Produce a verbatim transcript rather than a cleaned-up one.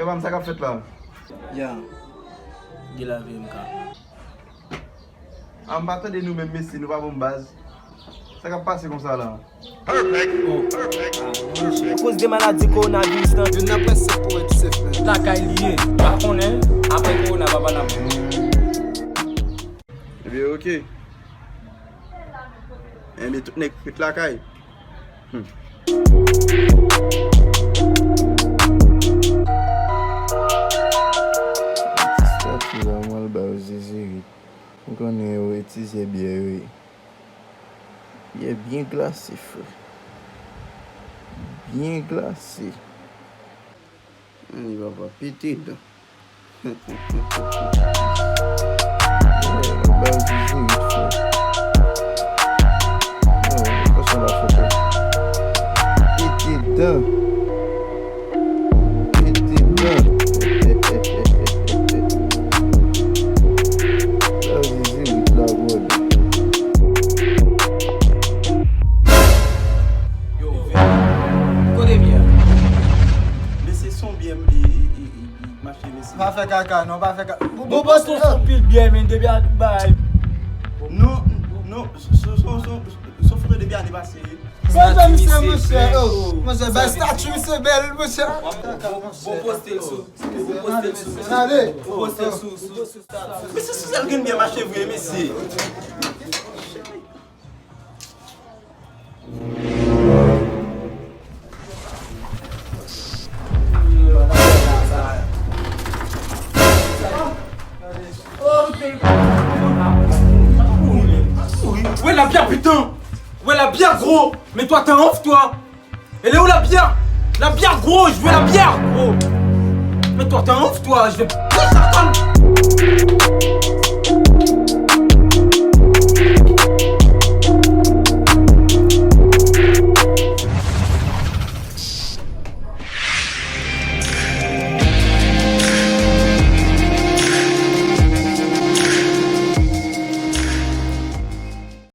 Fanm, sa k ap fèt la? Ya. Gen lavi m ka. A, m pa tande nou menm, mesye, nou pa ban m baz. Sa k ap pase konsa la? Akoz de maladi kowonaviris lan. Youn nan prensip pou Ed Safe, man. Lakay li ye. Pa konnen, apre kowona, papa n ap. Ebyen, oke. Enben, tout nèg ret lakay. Hmm. Ti stati la, mwen al ba yo zizirit. Ou konnen yo etizye byè yo ye. Byè byen glase, frè. Byen glase. Ann, papa, pete dan. Pete dan. Pete dan. Sa se zizirit la, brother. Yo, kote byè? Mesye, se yon byè m, e, e, e, e, mache, mesye. Pa fè kaka, non, pa fè kaka. Bon, bon, bon, poste sou pil byè, men, depi a bay. Non, non, sou, sou, sou, sou foto depi ane pase. Bon, bon, misye, monchè, oh, monchè, bay stati, misye bèl, monchè. Bon, poste l sou, bon, poste l sou, mesye. Gade. Bon, poste l sou, sou, sou stati. Mesye, sou sèl gen byè mache vre, mesye. Où est la bière, putain? Où est la bière, gros? Mais toi, t'es un ouf, toi. Elle est où, la bière? La bière, gros, je veux la bière, gros. Mais toi, t'es un ouf, toi, je vais.